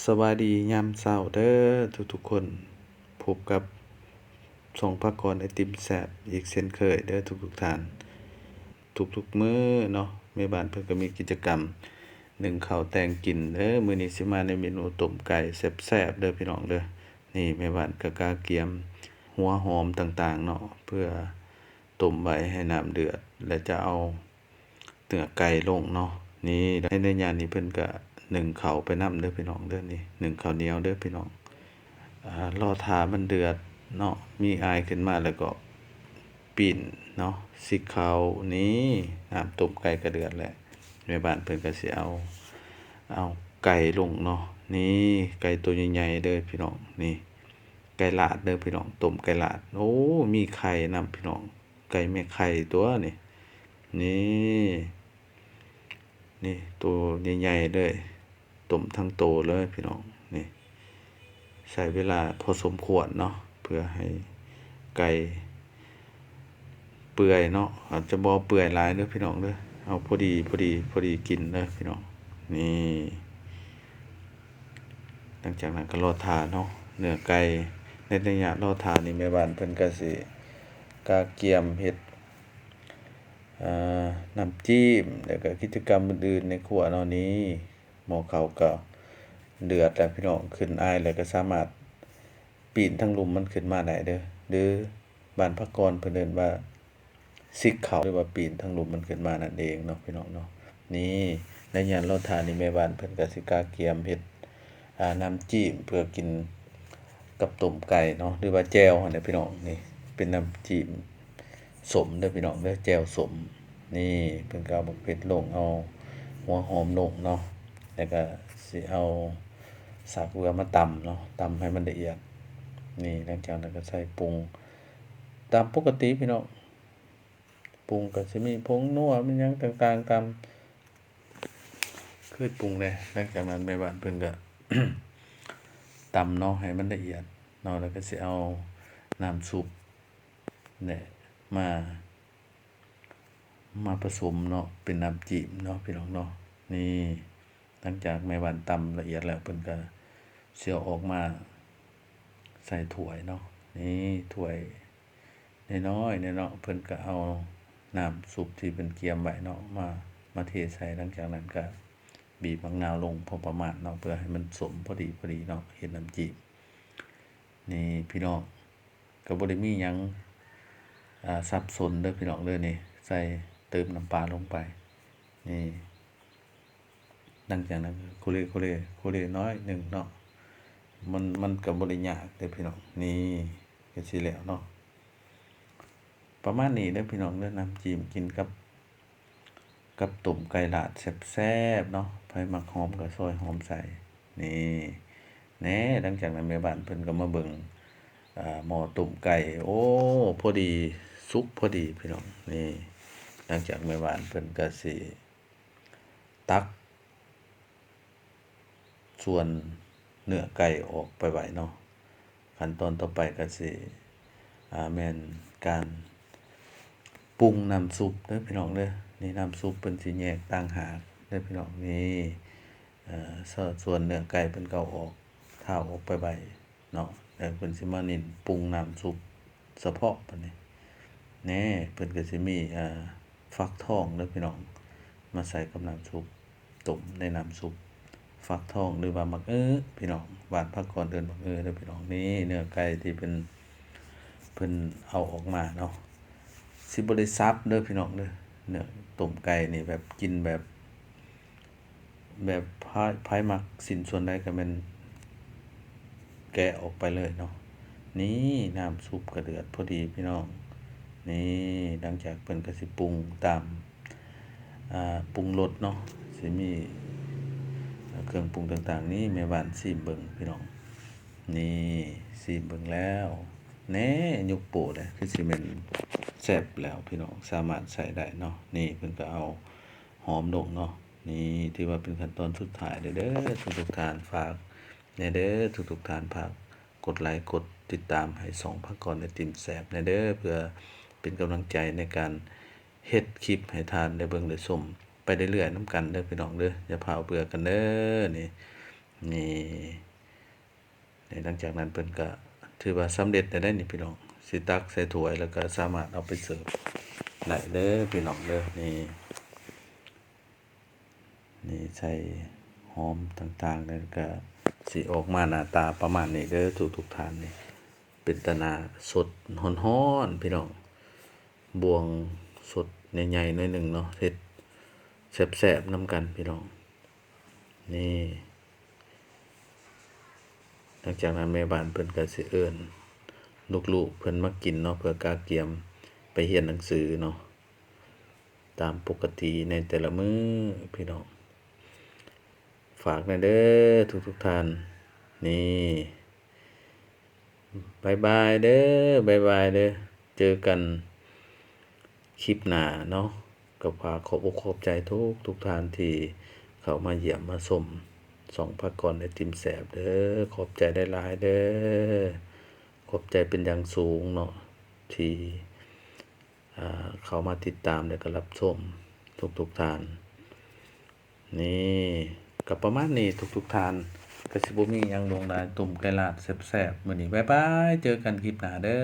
ສະບາຍດີຍາມເຊົ້າເດີທຸກໆຄົນ, ພົບກັບຊ່ອງພາກອນໄອຕິມແຊບອີກເຊັ່ນເຄີຍເດີທຸກໆທ່ານ. ທຸກໆມື້ເນາະ ແມ່ບ້ານເພິ່ນກໍມີກິດຈະກຳໜຶ້ງເຂົ້າແຕ່ງກິນເດີ. ມື້ນີ້ຊິມາໃນເມນູຕົ້ມໄກ່ແຊບໆເດີພີ່ນ້ອງເດີ. ນີ້ແມ່ບ້ານກໍກະກຽມຫົວຫອມຕ່າງໆເນາະ ເພື່ອຕົ້ມໄວ້ໃຫ້ນ້ຳເດືອດ ແລະຈະເອົາ ເນື້ອໄກ່ລົງເນາະ. ນີ້ ໃນໄລຍະນີ້ເພິ່ນກະໜຶ້ງເຂົ້າໄປນຳເດີພີ່ນ້ອງເດີ. ນີ້ ໜຶ້ງເຂົ້າໜຽວເດີພີ່ນ້ອງ. ອາ ລໍຖ້າມັນເດືອດເນາະ ມີອາຍຂຶ້ນມາແລ້ວກໍປີ້ນເນາະ ຊິກເຂົ້າ. ນີ້ ນ້ຳຕົ້ມໄກ່ກະເດືອດແລ້ວ ແມ່ບ້ານເພິ່ນກະຊິເອົາ ເອົາໄກ່ລົງເນາະ. ນີ້ ໄກ່ໂຕໃຫຍ່ໆເດີພີ່ນ້ອງ. ນີ້ ໄກ່ລາດເດີພີ່ນ້ອງ ຕົ້ມໄກ່ລາດ. ໂອ້ ມີໄຂ່ນຳພີ່ນ້ອງ ໄກ່ແມ່ໄຂ່ຕົວນີ້. ນີ້ ນີ້ໂຕໃຫຍ່ໆເລີຍ ຕົ້ມທັງໂຕເລີຍພີ່ນ້ອງ. ນີ້ ໃຊ້ເວລາພໍສົມຄວນເນາະ ເພື່ອໃຫ້ໄກ່ເປື່ອຍເນາະ. ອາດຈະບໍ່ເປື່ອຍຫຼາຍເດີພີ່ນ້ອງເດີ ເອົາພໍດີ ພໍດີ ພໍດີກິນເດີພີ່ນ້ອງ. ນີ້ ຫຼັງຈາກນັ້ນກໍລໍຖ້າເນາະ ເນື້ອໄກ່. ໃນໄລຍະລໍຖ້ານີ້ແມ່ບ້ານເພິ່ນກໍຊິກະກຽມເຮັດ ເອີ ນ້ຳຈິ້ມ ແລ້ວກໍກິດຈະກຳອື່ນໆໃນຄົວເນາະ. ນີ້ ໝໍ້ເຂົ້າກໍເດືອດແລ້ວພີ່ນ້ອງ ຂຶ້ນອາຍແລ້ວກໍສາມາດປີ້ນທາງລຸ່ມມັນຂຶ້ນມາໄດ້ເດີ ຫຼືບ້ານພາກອນເພິ່ນເອີ້ນວ່າ ຊິກເຂົ້າ ຫຼືວ່າປີ້ນທາງລຸ່ມມັນຂຶ້ນມານັ້ນເອງເນາະພີ່ນ້ອງເນາະ. ນີ້ ໃນຍາມລໍຖ້ານີ້ແມ່ບ້ານເພິ່ນກະຊິກະກຽມເຮັດ ອາ ນ້ຳຈິ້ມເພື່ອກິນກັບຕົ້ມໄກ່ເນາະ ຫຼືວ່າແຈ່ວຫັ້ນແຫຼະພີ່ນ້ອງ. ນີ້ເປັນນ້ຳຈິ້ມສົ້ມເດີພີ່ນ້ອງເດີ ແຈ່ວສົ້ມ. ນີ້ເພິ່ນກໍເອົາບັກເຜັດລົງ ເອົາຫົວຫອມລົງເນາະ ແລ້ວກໍຊິເອົາສາກເບືອມາຕຳເນາະ ຕຳໃຫ້ມັນລະອຽດ. ນີ້ ຫຼັງຈາກນັ້ນກໍໃສ່ປຸງຕາມປົກກະຕິພີ່ນ້ອງ. ປຸງກໍຊິມີຜົງນົວ ມີຫຍັງຕ່າງໆຕາມເຄີຍປຸງແຫຼະ. ຫຼັງຈາກນັ້ນແມ່ບ້ານເພິ່ນກໍຕຳເນາະ ໃຫ້ມັນລະອຽດເນາະ ແລ້ວກໍຊິເອົານ້ຳຊຸບນີ້ມາ ມາປະສົມເນາະ ເປັນນ້ຳຈິ້ມເນາະພີ່ນ້ອງເນາະ. ນີ້ ຫຼັງຈາກແມ່ບ້ານຕຳລະອຽດແລ້ວ ເພິ່ນກໍຊິເອົາອອກມາໃສ່ຖ້ວຍເນາະ. ນີ້ຖ້ວຍນ້ອຍໆນີ້ເນາະ ເພິ່ນກໍເອົານ້ຳຊຸບທີ່ເພິ່ນກຽມໄວ້ເນາະ ມາ ມາເທໃສ່. ຫຼັງຈາກນັ້ນກໍບີບໝາກນາວລົງພໍປະມານເນາະ ເພື່ອໃຫ້ມັນສົ້ມພໍດີໆເນາະ ເຮັດນ້ຳຈິ້ມ. ນີ້ພີ່ນ້ອງ ກໍບໍ່ໄດ້ມີຫຍັງ ອາ ສັບສົນເດີພີ່ນ້ອງເດີ. ນີ້ໃສ່ ເຕີມນ້ຳປາລົງໄປ. ນີ້ ຫຼັງຈາກນັ້ນໂຄເລ ໂຄເລ ໂຄເລໜ້ອຍໜຶ່ງເນາະ ມັນ ມັນກໍບໍ່ໄດ້ຍາກເດີພີ່ນ້ອງ. ນີ້ ກໍຊິແລ້ວເນາະ ປະມານນີ້ເດີພີ່ນ້ອງເດີ ນ້ຳຈິ້ມກິນກັບ ກັບຕົ້ມໄກ່ລາດແຊບໆເນາະ. ໃຜມັກຫອມກໍຊອຍຫອມໃສ່. ນີ້ ແນ່ ຫຼັງຈາກນັ້ນແມ່ບ້ານເພິ່ນກໍມາເບິ່ງ ອາ ໝໍ້ຕົ້ມໄກ່. ໂອ້ ພໍດີ ສຸກພໍດີພີ່ນ້ອງ. ນີ້ ຫຼັງຈາກແມ່ບ້ານເພິ່ນກໍຊິຕັກ ສ່ວນເນື້ອໄກ່ອອກໄປໄວ້ເນາະ. ຂັ້ນຕອນຕໍ່ໄປກໍຊິ ອາ ແມ່ນການປຸງນ້ຳຊຸບເດີພີ່ນ້ອງເດີ. ນີ້ນ້ຳຊຸບເພິ່ນຊິແຍກຕ່າງຫາກເດີພີ່ນ້ອງ. ນີ້ ເອີ ສ່ວນເນື້ອໄກ່ເພິ່ນກໍເອົາອອກ ທ້າວອອກໄປໄວ້ ເນາະ ແລ້ວເພິ່ນຊິມາເນັ້ນປຸງນ້ຳຊຸບສະເພາະບັດນີ້. ແນ່ ເພິ່ນກໍຊິມີ ອາ ຟັກທອງເດີພີ່ນ້ອງ ມາໃສ່ກັບນ້ຳຊຸບ ຕົ້ມໃນນ້ຳຊຸບ. ຟັກທອງ ຫຼືວ່າໝາກເອີພີ່ນ້ອງ ບ້ານພາກອນເອີ້ນໝາກເອີເດີພີ່ນ້ອງ. ນີ້ເນື້ອໄກ່ທີ່ເພິ່ນ ເພິ່ນເອົາອອກມາເນາະ ຊິບໍ່ໄດ້ສັບເດີພີ່ນ້ອງເດີ. ເນື້ອຕົ້ມໄກ່ນີ້ແບບກິນແບບ ແບບໃຜ ໃຜມັກຊິ້ນສ່ວນໃດກໍແມ່ນແກະອອກໄປເລີຍເນາະ. ນີ້ ນ້ຳຊຸບກໍເດືອດພໍດີພີ່ນ້ອງ. ນີ້ ຫຼັງຈາກເພິ່ນກໍຊິປຸງຕາມ ອາ ປຸງລົດເນາະ ຊິມີເຄື່ອງປຸງຕ່າງໆ. ນີ້ແມ່ບ້ານຊີມເບິ່ງພີ່ນ້ອງ. ນີ້ ຊີມເບິ່ງແລ້ວ ແນ່ ຍົກໂປ້ເລີຍ ຄືຊິແມ່ນແຊບແລ້ວພີ່ນ້ອງ ສາມາດໃຊ້ໄດ້ເນາະ. ນີ້ເພິ່ນກໍເອົາຫອມລົງເນາະ. ນີ້ຖືວ່າເປັນຂັ້ນຕອນສຸດທ້າຍເດີ ເດີທຸກໆທ່ານ. ຝາກແດ່ເດີທຸກໆທ່ານ ຝາກກົດໄລກົດຕິດຕາມໃຫ້ຊ່ອງພາກອນໄອຕິມແຊບແດ່ເດີ ເພື່ອເປັນກຳລັງໃຈໃນການເຮັດຄລິບໃຫ້ທ່ານໄດ້ເບິ່ງໄດ້ຊົມໄປເລື້ອຍໆນຳກັນເດີພີ່ນ້ອງເດີ. ຢ່າພ້າວເບື່ອກັນເດີ. ນີ້ ນີ້ ນີ້ ຫຼັງຈາກນັ້ນເພິ່ນກະຖືວ່າສຳເລັດແລ້ວເດ້ນີ້ພີ່ນ້ອງ ຊິຕັກໃສ່ຖ້ວຍ ແລ້ວກະສາມາດເອົາໄປເສີບໄດ້ເດີພີ່ນ້ອງເດີ. ນີ້ ນີ້ໃສ່ຫອມຕ່າງໆ ແລ້ວກະຊິອອກມາໜ້າຕາປະມານນີ້ເດີທຸກໆທ່ານ. ນີ້ເປັນຕາໜ້າສົດຮ້ອນໆ ພີ່ນ້ອງ ບ່ວງສົດໃຫຍ່ໆ ໜ້ອຍໜຶ່ງເນາະ ເຮັດແຊບໆ ນຳກັນພີ່ນ້ອງ. ນີ້ ຫຼັງຈາກນັ້ນແມ່ບ້ານເພິ່ນກະຊິເອີ້ນລູກໆເພິ່ນມາກິນເນາະ ເພື່ອກະກຽມໄປຮຽນໜັງສືເນາະ ຕາມປົກກະຕິໃນແຕ່ລະມື້ພີ່ນ້ອງ. ຝາກແດ່ເດີທຸກໆທ່ານ. ນີ້ ບາຍບາຍເດີ ບາຍບາຍເດີ ເຈີກັນຄລິບໜ້າເນາະ. ກະຝາກຂອບອົກຂອບໃຈທຸກໆທ່ານທີ່ເຂົ້າມາຢ້ຽມມາຊົມຊ່ອງພາກອນໄອຕິມແຊບເດີ. ຂອບໃຈຫຼາຍໆເດີ ຂອບໃຈເປັນຢ່າງສູງເນາະ ທີ່ ອ່າ ເຂົ້າມາຕິດຕາມ ແລະກະຮັບຊົມທຸກໆທ່ານ. ນີ້ ກະປະມານນີ້ທຸກໆທ່ານ ກະຊິບໍ່ມີຫຍັງຫຼວງຫຼາຍ ຕົ້ມໄກ່ລາດແຊບໆມື້ນີ້. ບາຍບາຍ ເຈີກັນຄລິບໜ້າເດີ.